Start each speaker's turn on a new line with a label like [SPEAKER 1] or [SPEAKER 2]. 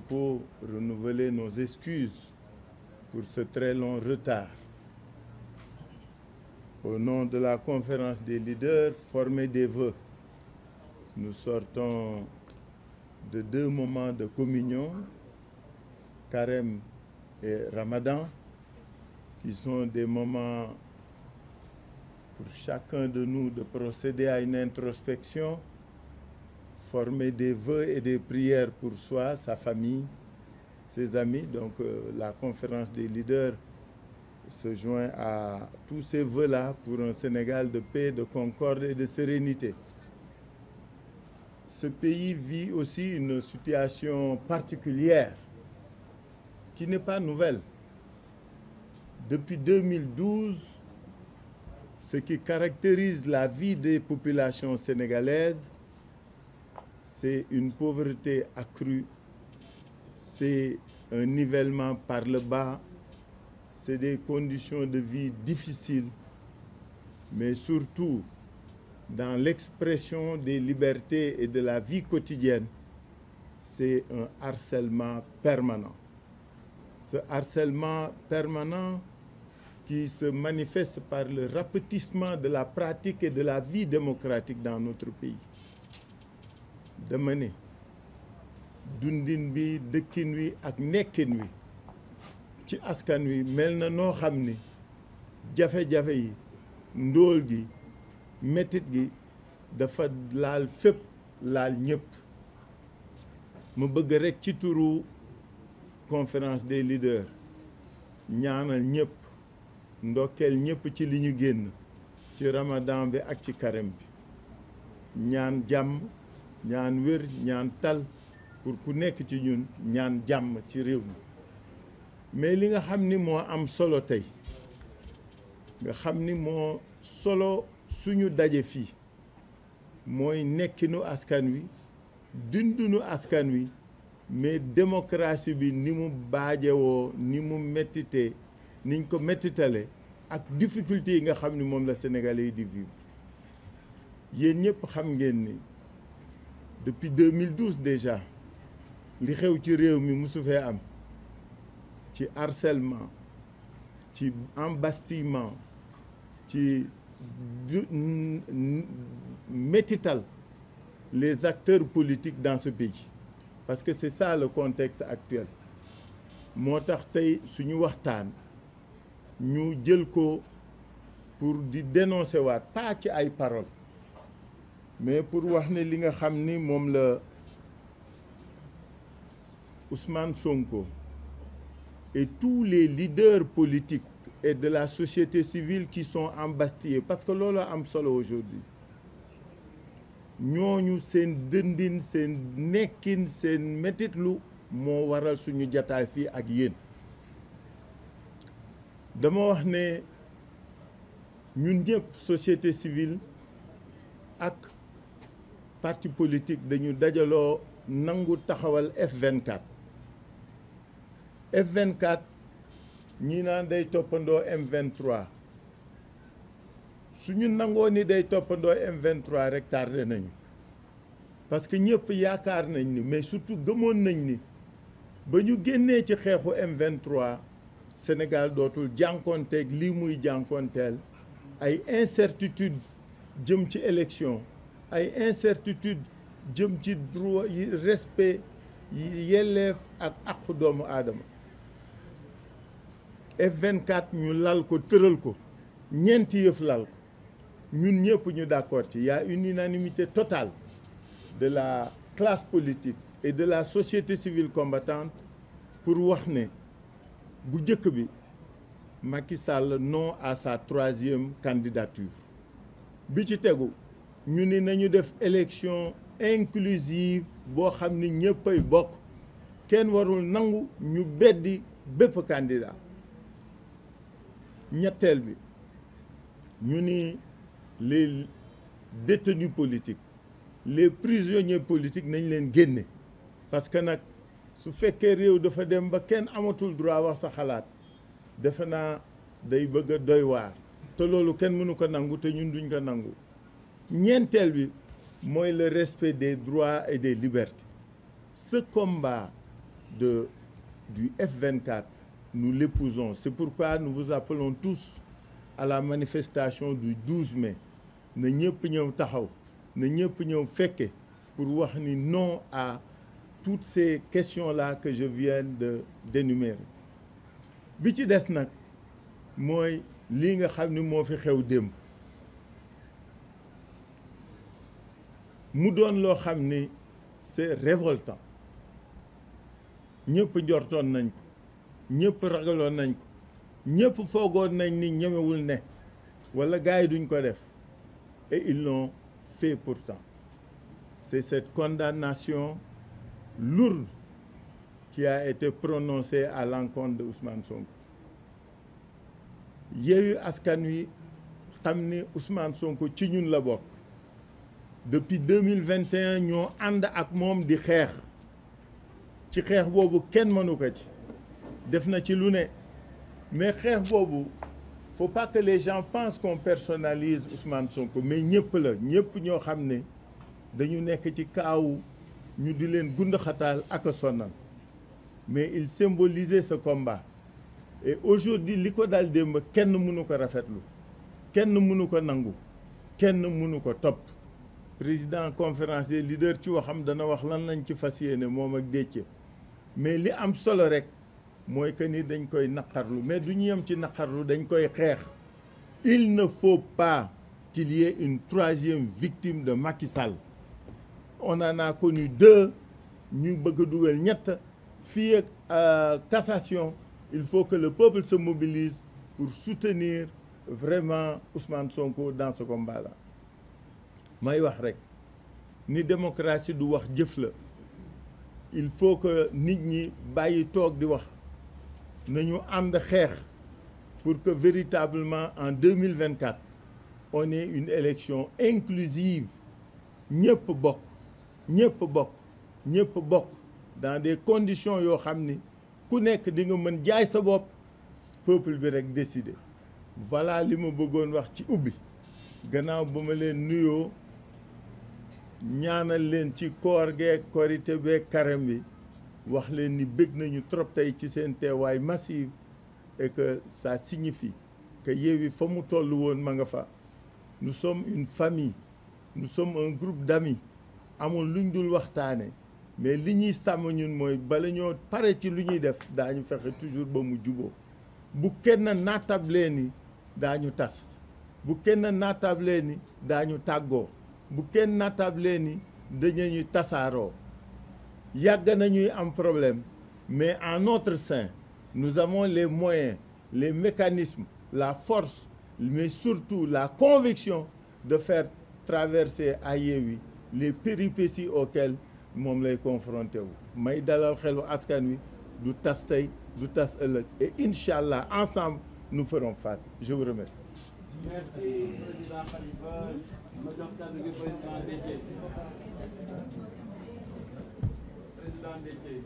[SPEAKER 1] Pour renouveler nos excuses pour ce très long retard. Au nom de la conférence des leaders, formez des vœux. Nous sortons de 2 moments de communion, Carême et Ramadan, qui sont des moments pour chacun de nous de procéder à une introspection, former des vœux et des prières pour soi, sa famille, ses amis. Donc la conférence des leaders se joint à tous ces vœux-là pour un Sénégal de paix, de concorde et de sérénité. Ce pays vit aussi une situation particulière qui n'est pas nouvelle. Depuis 2012, ce qui caractérise la vie des populations sénégalaises, c'est une pauvreté accrue, c'est un nivellement par le bas, c'est des conditions de vie difficiles, mais surtout dans l'expression des libertés et de la vie quotidienne, c'est un harcèlement permanent. Ce harcèlement permanent qui se manifeste par le rapetissement de la pratique et de la vie démocratique dans notre pays. dama ne dundin bi dëkkin wi ak nekkin wi ci askan wi mel na noo xam ni jafe-jafe yi ndóol gi métit gi dafa laal fépp laal ñëpp. mu bëgg rekk ci turu conférence des leaders ñaanal ñëpp ndokkeel ñëpp ci li ñu génn ci ramadan bi ak ci carême bi ñaan jàmm ñaan wér ñaan tal pour ku nekk ci ñun ñaan jàmm ci réew mi. mais li nga xam ni moo am solo tey nga xam ni moo solo suñu daje fii mooy nekkinu askan wi dundunu askan wi mais démocratie bi ni mu baajewoo ni mu mettitee niñ ko mettitale ak difficulté yi nga xam ni moom la Sénégalais yi di vivre. yéen ñëpp xam ngeen ni depuis 2012 déjà li xew ci réew mi musu fee am ci harcèlement ci embastillement ci métital les acteurs politiques dans ce pays parce que c'est ça le contexte actuel. moo tax tey suñu waxtaan ñu jël ko pour di dénoncer waat pas ci ay paroles mais pour wax ne li nga xam ni moom la Ousmane Sonko et tous les leaders politiques et de la société civile qui sont embastillés parce que loolu am solo aujourd'hui ñooñu seen dëndin seen nekkin seen métitlu moo waral suñu jataay fii ak yéen. dama wax ne ñun ñëpp société civile ak parti politique dañu dajaloo nangu taxawal F24. F24 ñi naan day toppandoo M23 suñu nangoo ni day toppandoo M23 rek tardé nañu parce que ñëpp yaakaar nañ ni mais surtout gëmoon nañ ni ba ñu génnee ci xeexu M23 Sénégal dootul jànkoonteeg lii muy jànkoonteel ay incertitude jëm ci élection ay incertitude jëm ci droit yi respect yelleef ak àqu doomu aadama. F24 ñu lal ko tëral ko ñeenti yëf lal ko ñun ñëpp ñu d'accord ci. Il y a une unanimité totale de la classe politique et de la société civile combattante pour wax ne bu njëkk bi Macky Sall non à sa 3e candidature. bi ci tegu ñu ni nañu def élection inclusive boo xam ni ñëppay bokk kenn warul nangu ñu beddi bépp candidat. ñetteel bi ñu ni les détenus politiques les prisonniers politiques nañ leen génne parce que nag su fekkee réew dafa dem ba kenn amatul droit wax sa xalaat defe naa day bëgg a doy waar te loolu kenn mënu ko nangu te ñun duñ ko nangu. ñeenteel bi mooy le respect des droits et des libertés. Ce combat du F24, nous l'épousons. C'est pourquoi nous vous appelons tous à la manifestation du 12 mai. na ñëpp ñëw taxaw na ñëpp ñëw fekke pour wax ni non à toutes ces questions-là que je viens d'énumérer. bi ci des nag mooy lii nga xam ni moo fi xew démb mu doon loo xam ni c'est révoltant ñëpp njortoon nañ ko ñëpp ragaloon nañ ko ñëpp foogoon nañ ni ñemewul ne wala gars yi duñ ko def et ils l'ont fait pourtant. C'est cette condamnation lourde qui a été prononcée à l'encontre de Ousmane Sonko. Yewwi Askan Wi xam ni Ousmane Sonko ci ñun la bokk. Depuis 2021 ñoo ànd ak moom di xeex ci xeex boobu kenn mënu ko ci def na ci lu ne mais xeex boobu faut pas que les gens pensent qu'on personnalise Ousmane Sonko mais ñëpp la ñëpp ñoo xam ne dañu nekk ci kaawu ñu di leen gund xataal ak a sonal mais il symbolisait ce combat et aujourd'hui li ko daal démb kenn mënu ko rafetlu kenn mënu ko nangu kenn mënu ko topp. Président conférence des leaders ci waxam dana wax lan lañ ci fas yéene moom ak Déthié mais li am solo rek mooy que ni dañ koy naqarlu mais du ñu yem ci naqarlu dañ koy xeex. Il ne faut pas qu'il y ait une troisième victime de Macky Sall. On en a connu 2 ñu bëgg a dugal 3 fii ak cassation. Il faut que le peuple se mobilise pour soutenir vraiment Ousmane Sonko dans ce combat-là. may wax rek ni démocratie du wax jëf la il faut que nit ñi bàyyi toog di wax nañu ànd xeex pour que véritablement en 2024 on ait une élection inclusive ñëpp bokk ñëpp bokk ñëpp bokk dans des conditions yoo xam ni ku nekk di nga mën jaay sa bopp peuple bi rek décider. Voilà li ma bëggoon wax ci ubbi gannaaw ba ma leen nuyoo ñaanal leen ci koor geeg korité beeg carême bi wax leen ni bëgg nañu trop tey ci seen teewaay massive et que ça signifie que Yewwi fa mu toll woon ma nga fa. Nous sommes une famille nous sommes un groupe d'amis amul luñ dul waxtaane mais li ñuy sàmm ñun mooy bala ñoo pare ci lu ñuy def daañu fexe toujours ba mu juboo bu kenn naatable ni daañu tas bu kenn naatable ni daañu tàggoo bu kenn naatable ni dañuy tasaaroo yàgg nañuy am problème mais en notre sein nous avons les moyens les mécanismes la force mais surtout la conviction de faire traverser à Yewwi les péripéties auxquelles moom lay confronté wu may dalal xelu askan wi du tas tey du tas ëllëg et incha allah ensemble nous ferons face. Je vous remercie.
[SPEAKER 2] Merci président Khalifa. Ma jox kàddu gi président Déthié. Président Déthié.